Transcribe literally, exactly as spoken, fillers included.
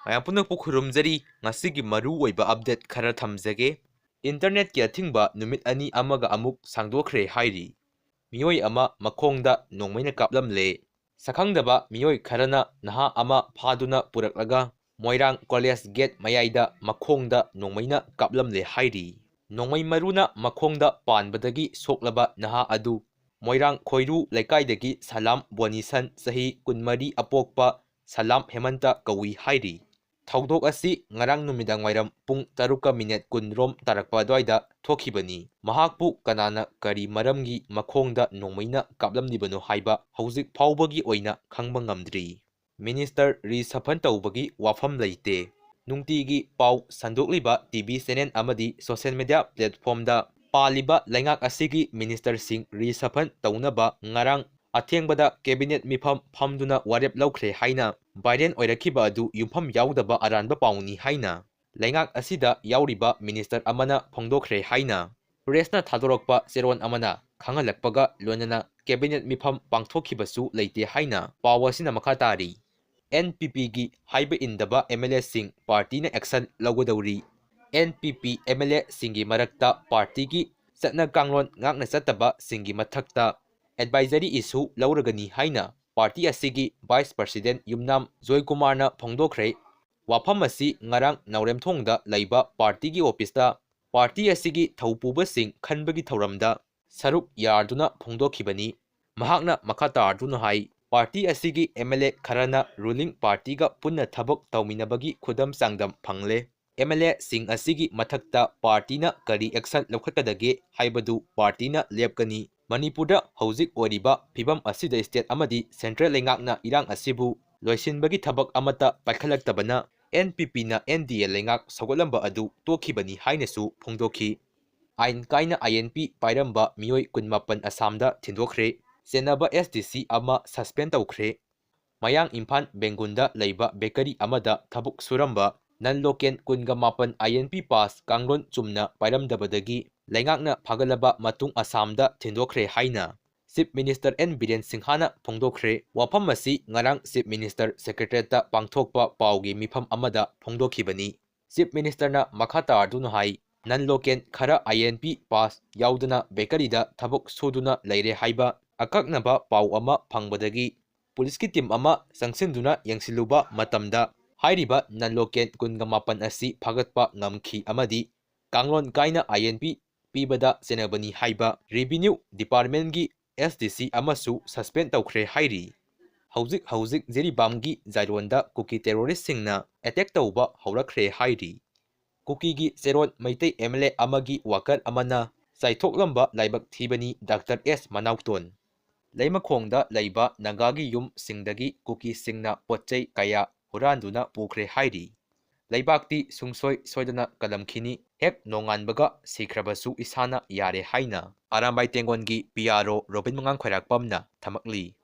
ꯃꯌꯥꯝ ꯄꯨꯝꯅꯃꯛꯄꯨ ꯈꯨꯔꯨꯝꯖꯔꯤ꯫ ꯉꯁꯤꯒꯤ ꯃꯔꯨꯑꯣꯏꯕ update ꯈꯔ ꯊꯝꯖꯒꯦ꯫ Internetꯀꯤ ꯑꯊꯤꯡꯕ ꯅꯨꯃꯤꯠ ꯑꯅꯤ ꯑꯃꯒ ꯑꯃꯨꯛ ꯁꯥꯡꯗꯣꯛꯈ꯭ꯔꯦ ꯍꯥꯏꯔꯤ꯫ ꯃꯤꯑꯣꯏ ꯑꯃ ꯃꯈꯣꯡꯗ ꯅꯣꯡꯃꯩꯅ ꯀꯥꯞꯂꯝꯂꯦ꯫ ꯁꯛꯈꯪꯗꯕ ꯃꯤꯑꯣꯏ ꯈꯔꯅ ꯅꯍꯥ ꯑꯃ ꯐꯥꯗꯨꯅ ꯄꯨꯔꯛꯂꯒ ꯃꯣꯏꯔꯥꯡ ꯀꯣꯂꯦꯖ ꯒꯦꯠ ꯃꯌꯥꯏꯗ ꯃꯈꯣꯡꯗ ꯅꯣꯡꯃꯩꯅ ꯀꯥꯞꯂꯝꯂꯦ ꯍꯥꯏꯔꯤ꯫ ꯅꯣꯡꯃꯩ ꯃꯔꯨꯅ ꯃꯈꯣꯡꯗ ꯄꯥꯟꯕꯗꯒꯤ ꯁꯣꯛꯂꯕ ꯅꯍꯥ ꯑꯗꯨ ꯃꯣꯏꯔꯥꯡ ꯈꯣꯏꯔꯨ ꯂꯩꯀꯥꯏꯗꯒꯤ ꯁꯂꯥꯝ ꯕꯣꯅꯤꯁꯟ, ꯆꯍꯤ ꯀꯨꯟꯃꯔꯤ, ꯑꯄꯣꯛꯄ ꯁꯂꯥꯝ ꯍꯦꯃꯟꯇ ꯀꯧꯏ ꯍꯥꯏꯔꯤ꯫ ꯊꯧꯗꯣꯛ ꯑꯁꯤ ꯉꯔꯥꯡ ꯅꯨꯃꯤꯗꯥꯡ ꯋꯥꯏꯔꯝ ꯄꯨꯡ ꯇꯔꯨꯛꯀ ꯃꯤꯅꯠ ꯀꯨꯟ ꯔꯣꯝ ꯇꯥꯔꯛꯄ ꯑꯗꯨꯋꯥꯏꯗ ꯊꯣꯛꯈꯤꯕꯅꯤ꯫ ꯃꯍꯥꯛꯄꯨ ꯀꯅꯥꯅ ꯀꯔꯤ ꯃꯔꯝꯒꯤ ꯃꯈꯣꯡꯗ ꯅꯣꯡꯃꯩꯅ ꯀꯥꯞꯂꯝꯂꯤꯕꯅꯣ ꯍꯥꯏꯕ ꯍꯧꯖꯤꯛ ꯐꯥꯎꯕꯒꯤ ꯑꯣꯏꯅ ꯈꯪꯕ ꯉꯝꯗ꯭ꯔꯤ꯫ Minister reshuffle ꯇꯧꯕꯒꯤ ꯋꯥꯐꯝ ꯂꯩꯇꯦ꯫ ꯅꯨꯡꯇꯤꯒꯤ ꯄꯥꯎ ꯁꯟꯗꯣꯛꯂꯤꯕ TV channel ꯑꯃꯗꯤ social media platformꯗ ꯄꯥꯜꯂꯤꯕ ꯂꯩꯉꯥꯛ ꯑꯁꯤꯒꯤ ministerꯁꯤꯡ reshuffle ꯇꯧꯅꯕ ꯉꯔꯥꯡ ꯑꯊꯦꯡꯕꯗ cabinet ꯃꯤꯐꯝ ꯐꯝꯗꯨꯅ ꯋꯥꯔꯦꯞ ꯂꯧꯈ꯭ꯔꯦ ꯍꯥꯏꯅ viral ꯑꯣꯏꯔꯛꯈꯤꯕ ꯑꯗꯨ ꯌꯨꯝꯐꯝ ꯌꯥꯎꯗꯕ ꯑꯔꯥꯟꯕ ꯄꯥꯎꯅꯤ ꯍꯥꯏꯅ ꯂꯩꯉꯥꯛ ꯑꯁꯤꯗ ꯌꯥꯎꯔꯤꯕ minister ꯑꯃꯅ ꯐꯣꯡꯗꯣꯛꯈ꯭ꯔꯦ ꯍꯥꯏꯅ pressꯅ ꯊꯥꯗꯣꯔꯛꯄ ꯆꯦꯔꯣꯜ ꯑꯃꯅ ꯈꯪꯍꯜꯂꯛꯄꯒ ꯂꯣꯏꯅꯅ cabinet ꯃꯤꯐꯝ ꯄꯥꯡꯊꯣꯛꯈꯤꯕꯁꯨ ꯂꯩꯇꯦ ꯍꯥꯏꯅ ꯄꯥꯎ ꯑꯁꯤꯅ ꯃꯈꯥ ꯇꯥꯔꯤ꯫ NPPꯒꯤ ꯍꯥꯏꯕ ꯏꯟꯗꯕ MLAꯁꯤꯡ partyꯅ action ꯂꯧꯒꯗꯧꯔꯤ꯫ NPP MLAꯁꯤꯡꯒꯤ ꯃꯔꯛꯇ partyꯒꯤ ꯆꯠꯅ ꯀꯥꯡꯂꯣꯟ ꯉꯥꯛꯅ ꯆꯠꯇꯕꯁꯤꯡꯒꯤ ꯃꯊꯛꯇ advisory issue ꯂꯧꯔꯒꯅꯤ ꯍꯥꯏꯅ party ꯑꯁꯤꯒꯤ vice president ꯌꯨꯝꯅꯥꯝ ꯖꯣꯏꯀꯨꯃꯥꯔꯅ ꯐꯣꯡꯗꯣꯛꯈ꯭ꯔꯦ꯫ ꯋꯥꯐꯝ ꯑꯁꯤ ꯉꯔꯥꯡ ꯅꯥꯎꯔꯦꯝꯊꯣꯡꯗ ꯂꯩꯕ partyꯒꯤ officeꯇ party ꯑꯁꯤꯒꯤ ꯊꯧꯄꯨꯕꯁꯤꯡ ꯈꯟꯕꯒꯤ ꯊꯧꯔꯝꯗ ꯁꯔꯨꯛ ꯌꯥꯗꯨꯅ ꯐꯣꯡꯗꯣꯛꯈꯤꯕꯅꯤ꯫ ꯃꯍꯥꯛꯅ ꯃꯈꯥ ꯇꯥꯗꯨꯅ ꯍꯥꯏ, party ꯑꯁꯤꯒꯤ MLA ꯈꯔꯅ ruling partyꯒ ꯄꯨꯟꯅ ꯊꯕꯛ ꯇꯧꯃꯤꯟꯅꯕꯒꯤ ꯈꯨꯗꯝ ꯆꯥꯡꯗꯝ ꯐꯪꯂꯦ꯫ MLAꯁꯤꯡ ꯑꯁꯤꯒꯤ ꯃꯊꯛꯇ partyꯅ ꯀꯔꯤ action ꯂꯧꯈꯠꯀꯗꯒꯦ ꯍꯥꯏꯕꯗꯨ partyꯅ ꯂꯦꯞꯀꯅꯤ꯫ ꯃꯅꯤꯄꯨꯔꯗ ꯍꯧꯖꯤꯛ ꯑꯣꯏꯔꯤꯕ ꯐꯤꯕꯝ ꯑꯁꯤꯗ state ꯑꯃꯗꯤ central ꯂꯩꯉꯥꯛꯅ ꯏꯔꯥꯡ ꯑꯁꯤꯕꯨ ꯂꯣꯏꯁꯤꯟꯕꯒꯤ ꯊꯕꯛ ꯑꯃꯠꯇ ꯄꯥꯏꯈꯠꯂꯛꯇꯕꯅ NPPꯅ NDA ꯂꯩꯉꯥꯛ ꯁꯧꯒꯠꯂꯝꯕ ꯑꯗꯨ ꯇꯣꯛꯈꯤꯕꯅꯤ ꯍꯥꯏꯅꯁꯨ ꯐꯣꯡꯗꯣꯛꯈꯤ꯫ ꯑꯥꯏꯟ ꯀꯥꯏꯅ INP ꯄꯥꯏꯔꯝꯕ ꯃꯤꯑꯣꯏ ꯀꯨꯟꯃꯥꯄꯟ ꯑꯁꯥꯝꯗ ꯊꯤꯟꯗꯣꯛꯈ꯭ꯔꯦ꯫ ꯆꯦꯟꯅꯕ SDC ꯑꯃ suspend ꯇꯧꯈ꯭ꯔꯦ꯫ ꯃꯌꯥꯡ ꯏꯝꯐꯥꯜ ꯕꯦꯡꯒꯨꯟꯗ ꯂꯩꯕ bakery ꯑꯃꯗ ꯊꯕꯛ ꯁꯨꯔꯝꯕ non-local ꯀꯨꯟꯒ ꯃꯥꯄꯟ INP pass ꯀꯥꯡꯂꯣꯟ ꯆꯨꯝꯅ ꯄꯥꯏꯔꯝꯗꯕꯗꯒꯤ ꯂꯩꯉꯥꯛꯅ ꯐꯥꯒꯠꯂꯕ ꯃꯇꯨꯡ ꯑꯁꯥꯝꯗ ꯊꯤꯟꯗꯣꯛꯈ꯭ꯔꯦ ꯍꯥꯏꯅ Chief Minister N Biren Singhana ꯐꯣꯡꯗꯣꯛꯈ꯭ꯔꯦ꯫ ꯋꯥꯐꯝ ꯑꯁꯤ ꯉꯔꯥꯡ Chief Minister Secretariatꯇ ꯄꯥꯡꯊꯣꯛꯄ ꯄꯥꯎꯒꯤ ꯃꯤꯐꯝ ꯑꯃꯗ ꯐꯣꯡꯗꯣꯛꯈꯤꯕꯅꯤ꯫ Chief Ministerꯅ ꯃꯈꯥ ꯇꯥꯗꯨꯅ ꯍꯥꯏ, non-local ꯈꯔ I N P pass ꯌꯥꯎꯗꯅ bakeryꯗ ꯊꯕꯛ ꯁꯨꯗꯨꯅ ꯂꯩꯔꯦ ꯍꯥꯏꯕ ꯑꯀꯛꯅꯕ ꯄꯥꯎ ꯑꯃ ꯐꯪꯕꯗꯒꯤ ꯄꯨꯂꯤꯁꯀꯤ team ꯑꯃ ꯆꯪꯁꯤꯟꯗꯨꯅ ꯌꯦꯡꯁꯤꯜꯂꯨꯕ ꯃꯇꯝꯗ ꯍꯥꯏꯔꯤꯕ non-local ꯀꯨꯟꯒ ꯃꯥꯄꯟ ꯑꯁꯤ ꯐꯥꯒꯠꯄ ꯉꯝꯈꯤ ꯑꯃꯗꯤ ꯀꯥꯡꯂꯣꯟ ꯀꯥꯏꯅ I N P ꯄꯤꯕꯗ ꯆꯦꯟꯅꯕꯅꯤ ꯍꯥꯏꯕ Revenue Departmentꯀꯤ S D C ꯑꯃꯁꯨ suspend ꯇꯧꯈ꯭ꯔꯦ ꯍꯥꯏꯔꯤ꯫ ꯍꯧꯖꯤꯛ ꯍꯧꯖꯤꯛ ꯖꯤꯔꯤꯕꯥꯝꯒꯤ ꯖꯥꯏꯔꯣꯟꯗ ꯀꯨꯀꯤ terroristꯁꯤꯡꯅ attack ꯇꯧꯕ ꯍꯧꯔꯛꯈ꯭ꯔꯦ ꯍꯥꯏꯔꯤ꯫ ꯀꯨꯀꯤꯒꯤ ꯆꯦꯔꯣꯟ ꯃꯩꯇꯩ M L A ꯑꯃꯒꯤ worker ꯑꯃꯅ ꯆꯥꯏꯊꯣꯛꯂꯝꯕ ꯂꯥꯏꯕꯛ ꯊꯤꯕꯅꯤ ꯗꯥꯛꯇꯔ ꯑꯦꯁ ꯃꯅꯥꯎꯇꯣꯟ꯫ ꯂꯩꯃꯈꯣꯡꯗ ꯂꯩꯕ ꯅꯥꯒꯥꯒꯤ ꯌꯨꯝꯁꯤꯡꯗꯒꯤ ꯀꯨꯀꯤꯁꯤꯡꯅ ꯄꯣꯠ ꯆꯩ ꯀꯌꯥ ꯍꯨꯔꯥꯟꯗꯨꯅ ꯄꯨꯈ꯭ꯔꯦ ꯍꯥꯏꯔꯤ꯫ ꯂꯩꯕꯥꯛꯇꯤ ꯁꯨꯡꯁꯣꯏ ꯁꯣꯏꯗꯅ ꯀꯜꯂꯝꯈꯤꯅꯤ, ꯍꯦꯛ ꯅꯣꯡꯉꯥꯟꯕꯒ ꯁꯤꯈ꯭ꯔꯕꯁꯨ ꯏꯁꯥꯅ ꯌꯥꯔꯦ ꯍꯥꯏꯅ ꯑꯔꯥꯝꯕꯥꯏ ꯇꯦꯡꯒꯣꯟꯒꯤ P R O ꯔꯣꯕꯤꯟ ꯃꯉꯥꯡ ꯈ꯭ꯋꯥꯏꯔꯥꯛꯄꯝꯅ ꯊꯝꯃꯛꯂꯤ꯫